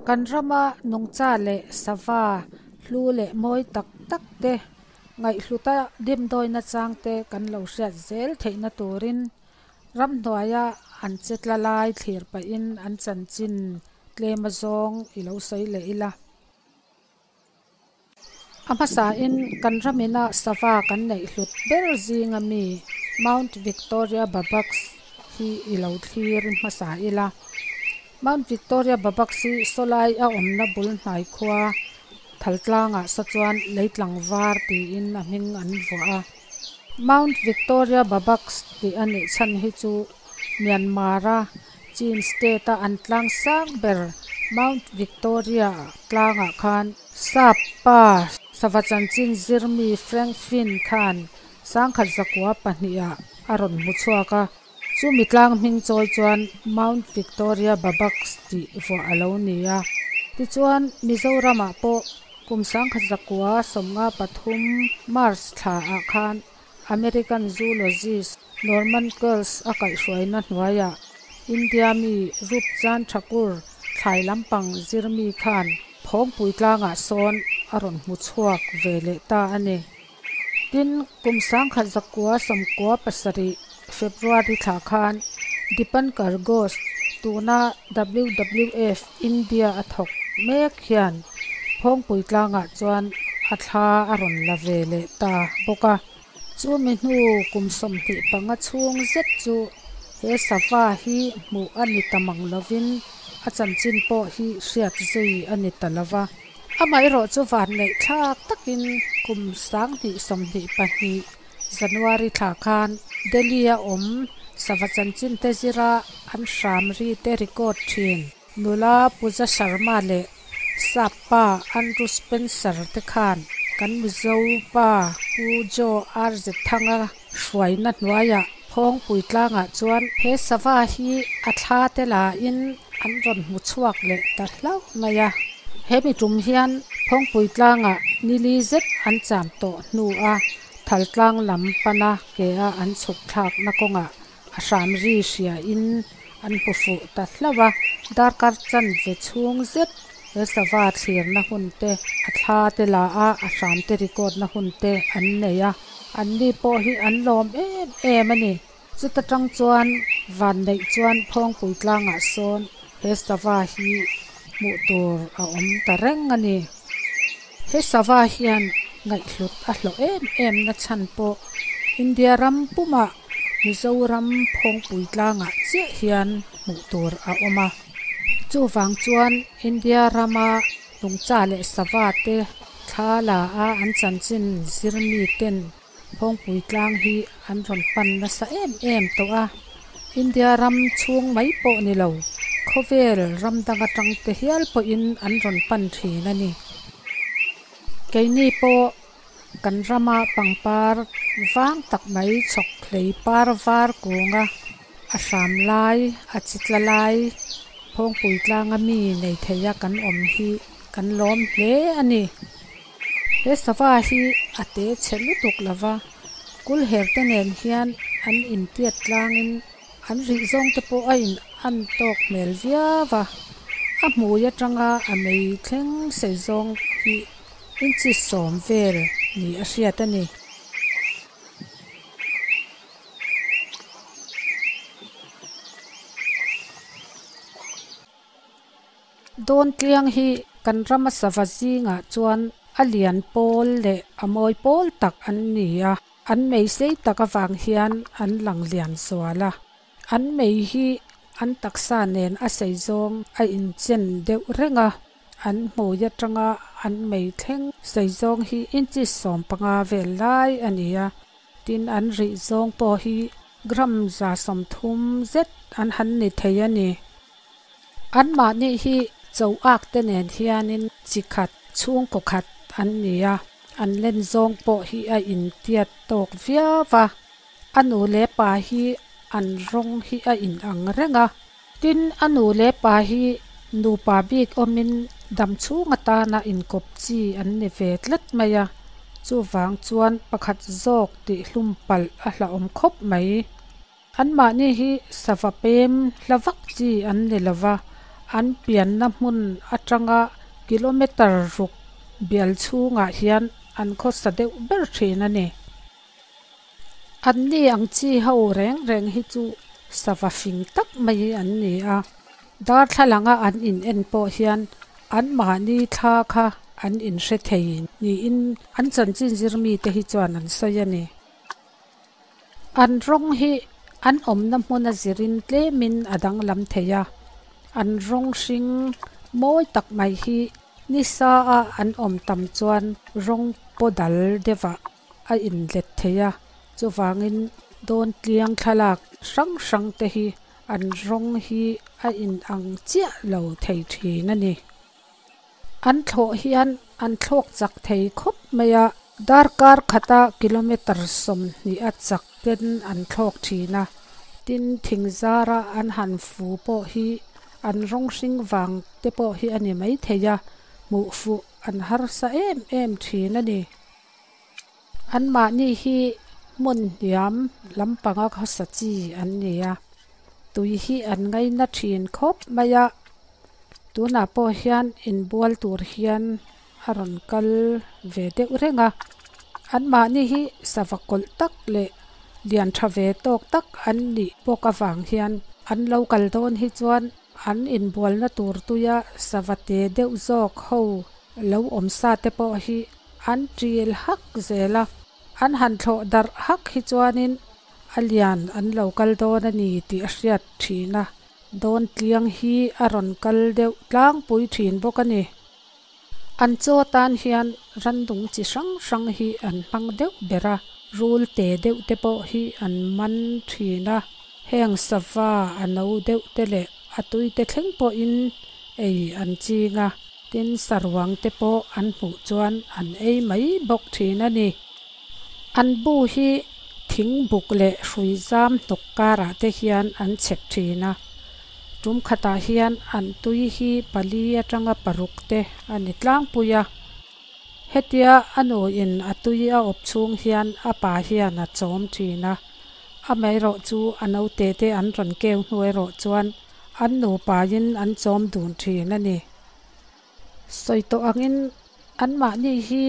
Kan rama nungcha leh sava hlu leh mawi tak tak te ngaihhluta dimdawina changte kan lo hriat zel theihna turin ramhnuaia an che tla lai thlir pahin an chanchin tlem azawng i lo sawi leh ila. A hmasain kan ramina sava kan neih hlut ber zinga mi Mount Victoria Babax hi i lo thlir hmasa ila. Mount Victoria Babax hi sawlai a awmna bul hnai khua Thaltlangah saw chuan Leitlang var tiin a hming an vuah a. Mount Victoria Babax tih a nih chhan hi chu Myanmar-a Chin State-a an tlang sang ber Mount Victoria tlangah khan Sap pa sava chanchin zirmi Frank Finn khan sangkhat zakua pahnihah a rawn hmu chhuak a, chumi tlang hming chawi chuan Mount Victoria Babax tih vuah a lo ni a. Tichuan, Mizoramah pawh kum sangkhat zakua 53 March thlaah khan American zoologist Norman Kells a kaihhruaina hnuaiah India mi Rupchand Thakur thlai lampang zirmi khan Phawngpui tlangah sawn a rawn hmu chhuak ve leh ta a ni. Tin, kum 1997 February thla khan Dipankar Ghosh tuna WWF India a thawk mek hian Phawngpui tlangah chuan a thla a rawn la ve leh ta bawk a. Chumi hnu kum 25 chhung zet chu he sava hi hmuh a ni ta mang lovin a chanchin pawh hi hriat zui a ni ta lova. Amaherawh chu van neih thlak takin kum 2022 January thla khan Delhi a awm sava chanchin te zira an hram ri te record thin nula Pooja Sharma leh Sap pa Andrew Spencer te khan kan Mizo pa Pu Joe RZ Thanga hruaina hnuaiah Phawngpui tlangah chuan he sava hi a thla te lain an rawn hmu chhuak leh ta hlauh mai a. He mi tum hian Phawngpui tlangah nili zet an cham tawh hnu a Thaltlang lam pana ke a an chhuk thlakna kawngah a hram ri hriain an hmu fuh ta hlauh a, darkar chanve chhung zet he sava thlirna hun te, a thla te la a, a hram te record na hun te an nei a, anni pawh hi an lawm em em a ni. Chuta tang chuan van neih chuan Phawngpui tlangah sawn he sava hi hmuh tur a awm ta reng a ni. He sava hian ngaihhlut a hlawh em em na chhan pawh India ram pumah Mizoram Phawngpui tlangah chiah hian hmuh tur a awm a. Chuvang chuan India rama nungcha leh sava te thla la a an chanchin zirmi ten Phawngpui tlang hi an rawn pan nasa em em tawh a. India ram chhung mai pawh ni lo, khawvel ram dang atang te hial pawhin an rawn pan thin a ni. Keini pawh kan rama pangpar vang tak mai chhawk hlei par var kunga a hram lai, a chi tla lai Phawngpui tlanga mi nei theia kan awm hi kan lawm hle a ni. He sava hi a te chhe lutuk lova, kulher te nen hian an intiat tlangin an rih zawng te pawh a in an tawk hmel viau a, a hmui atanga a mei thleng sei zawng hi inches 10 vel ni a hriat a ni. Dawn tliang hi kan rama sava zingah chuan a lian pawl leh a mawi pawl tak an ni a, an mei sei tak avang hian an lang lian zual a. An mei hi an taksa nen a sei zawng a inchen deuh reng a, an hmui atanga an mei thleng sei zawng hi inches 15 vel lai a ni a. Tin, an rih zawng pawh hi gram 130 zet an han ni thei a ni. An mahni hi cho ak te nen hianin chi khat, chhungkaw khat an ni a, an len zawng pawh hi a intiat tawk viau a. A nu leh pa hi an rawng hi a inang reng a. Tin, a nu leh pa hi nupa bik awmin dam chhung atana inkawp chi an ni ve tlat mai a, chuvang chuan pakhat zawk tih hlum palh a hlauhawm khawp mai. An mahni hi sava pem hla vak chi an ni lova, An pianna hmun atanga kilometre ruk bial chhungah hian an khawsa deuh ber thin a ni. Anni ang chi ho reng reng hi chu sava fing tak mai an ni a, darthlalanga an in en pawh hian anmahni thla kha an inhre thei niin an chanchin zirmi te hi chuan an sawi a ni. An rawng hi an awmna hmuna zirin tlemin a danglam thei a, an rawng hring mawi tak mai hi nisa a an awm tam chuan rawng paw dal deuhah a inlet thei a, chuvangin dawn tliang thlalak hrang hrang te hi an rawng hi a inang chiah lo thei thin a ni. An thlawh hian an thlawk chak thei khawp mai a, darkar khata kilometre 20 a chak ten an thlawk thin a, tin thing zara an han fu pawh hi an rawng hring vang te pawh hi a ni maithei a, hmuh fuh an harsa em em thin a ni. Anmahni hi hmun hniam lampanga khawsa chi an ni a, tui hi an ngaina thin khawp mai a, tunah pawh hian inbual tur hian a rawn kal ve deuh reng a, anmahni hi sava kawlh tak leh lian tha ve tawk tak an nih bawk avang hian an lo kal dawn hi chuan an inbualna tur tuia sava te deuh zawk ho lo awm sa te pawh hi an ṭil hak zel a, an han thlawh darh hak hi chuanin a lian an lo kal dawn a ni tih a hriat thin a, dawn tliang hi a rawn kal deuh tlangpui thin bawk a ni. An chaw tan hian randung chi hrang hrang hi an hmang deuh ber a, rul te deuh te pawh hi an man thin a, heng sava a no deuh te leh a tui te thleng pawhin ei an ching a, tin saruang te pawh an hmuh chuan an ei mai bawk thin a ni. An bu hi thing buk leh hrui zam hnawk karah te hian an chhep thin a, tum khatah hian an tui hi pali atanga paruk te a ni tlangpui a. Hetia a nuin a tui a awp chhung hian a pa hian a chawm thin a, amaherawh chu a naute te an rawn keu hnu erawh chuan an nupain an chawm dun thin a ni. Sawi tawh angin anmahni hi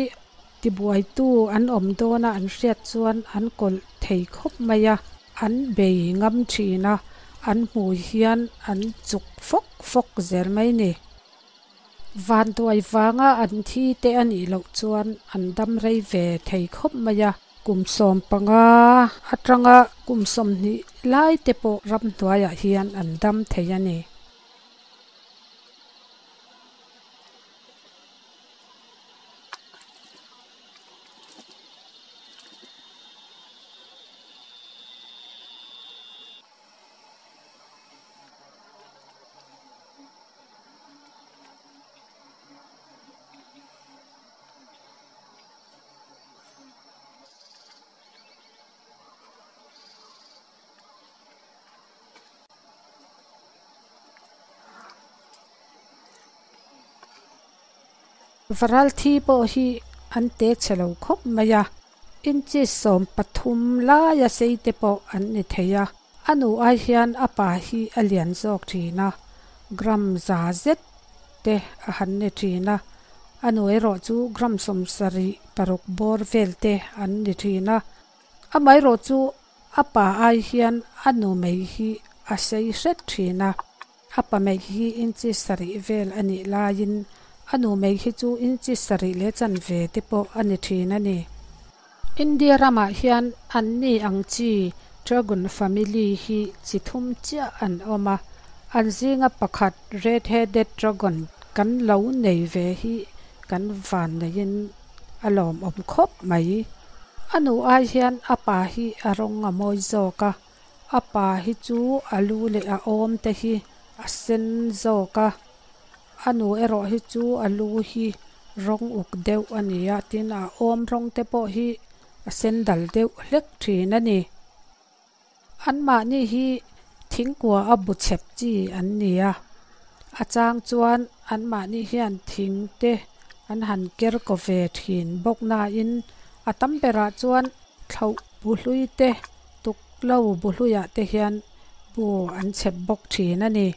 tibuaitu an awm dawna an hriat chuan an kawlh thei khawp mai a, an bei ngam thin a, an hmui hian an chuk fawk fawk zel mai ni. Vanduai vanga an thi te a nih loh chuan an dam rei ve thei khawp mai a, kum 15 atanga kum 20 lai te pawh ramhnuaiah hian an dam thei a ni. Varal thi pawh hi an te chhe lo khawp mai a, inches 13 laia sei te pawh an ni thei a, a nu ai hian a pa hi a lian zawk thin a, gram za zet te a han ni thin a, a nu erawh chu gram 76 bawr vel te an ni thin a, amaherawh chu a pa ai hian a nu mei hi a sei hret thin a, a pa mei hi inches 7 vel a nih laiin a nu mei hi chu inches 6 leh chanve te pawh a ni thin a ni. India ramah hian anni ang chi Dragon family hi chi thum chiah an awm a, an zinga pakhat red headed dragon kan lo nei ve hi kan van neiin a lawm awm khawp mai. A nu ai hian a pa hi a rawng a mawi zawk a, a pa hi chu a lu leh a awm te hi a sen zawk a, a nu erawh hi chu a lu hi rawng uk deuh a ni a, tin a awm rawng te pawh hi a sen dal deuh hlek thin a ni. Anmahni hi thingkua a bu chhep chi an ni a, a chang chuan anmahni hian thing te an han ker kaw ve thin bawk nain a tam berah chuan thloh bu hlui te tuk lo bu hluiah te hian bu an chhep bawk thin a ni.